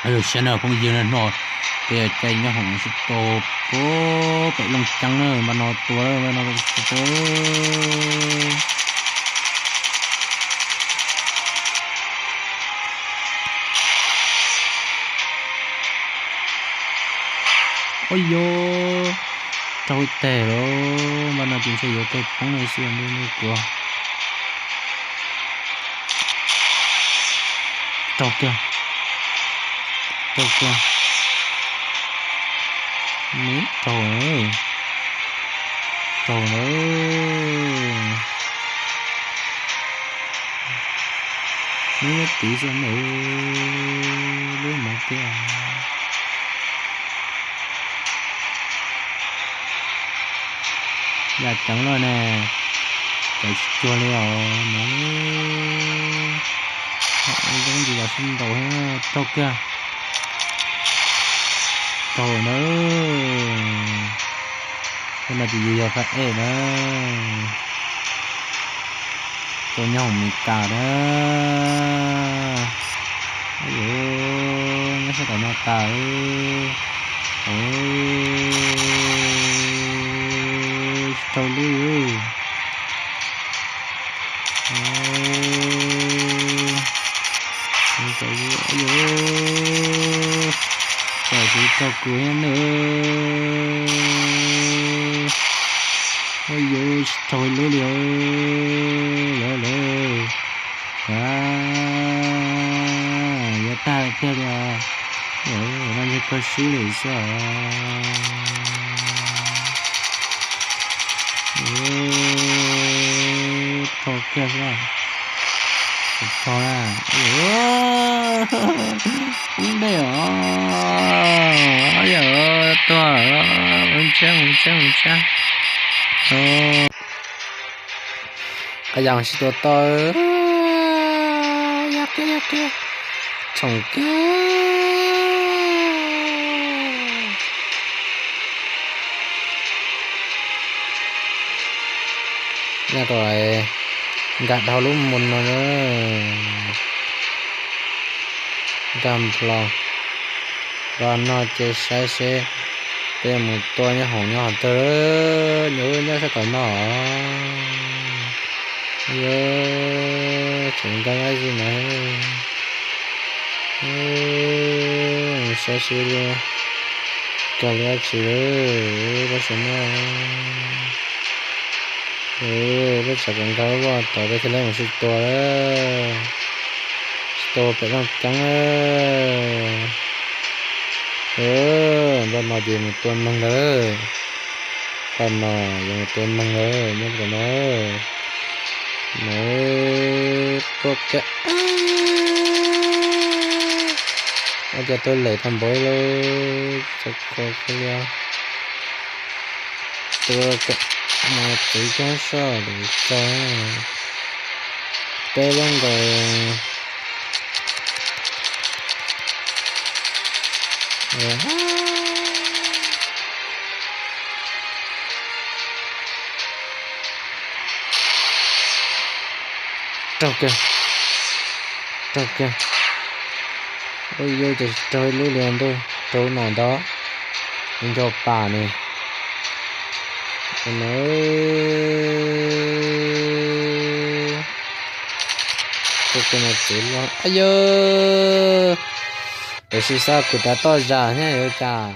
Siab na phooj ywg na, no peb cai nyob hoom sib tau pem Looj Ceeb na, npaj no tua, npaj no tua. Ua yog raug ib teg lawm, npaj no ces ntshe yuav kawg poob li xwb, ntuj ntuj kuv. Raug kiag, raug kiag, raug, raug na. Nub nyob tid xwb na, lub mov tiag. Yam ceev lawm ne, caiv tsis cuag li os no. Zoo ntsis los sib ntaus thiab, raug kiag, raug na. Tus no ces yus yog phab ej na. Tua nyob hoom Mes Kas na. Yuav nyob sab tom no tas. Tsis raug lub. Tam sis raug kuv thiab na. Ua yuav tsis raug lub li lawm. Yuav tag tiag li os. Ntshe koj swb li xwb os. Tho kiag xwb. Tho na. Ub ntej os. Yog tuag, mus tshab, mus tshab, mus tshab. Qab yas sib tua tau. Yog kiag, yog kiag. Tshoom kiag. Nyob rau nkag dhau lub mus no na. Nkag nplo, nplo no ces saib seb peb mus tua nyob hoom nyob hov twg, nyob sab tom no. Yog tseem nkag dab tsi na. Saib seb kag li dab tsi lawm, pab sawv no. Peb tsam kom nkag lub voj tod peb thiaj li mus sib tua, sib tua pem Looj Ceeb. Npaj no ces mus tua neeg ntag. Npaj no yuav mus tua neeg lawm nyob tom no. No, tuaj kiag. Ua cas tuaj lem tag npaum li lauj, txaus kho kawg li. Tuaj kiag, mus txwv coob soj lawm tso. Peb lub nkaus. Raug kiag, raug kiag. Ua yog ces raug ib lub li ntuj, raug lub no ntag. Nco pas ne. Ua no, ua no txwv los, a yog, tiam sis xav kuv rov toj zam thiab yuav cas.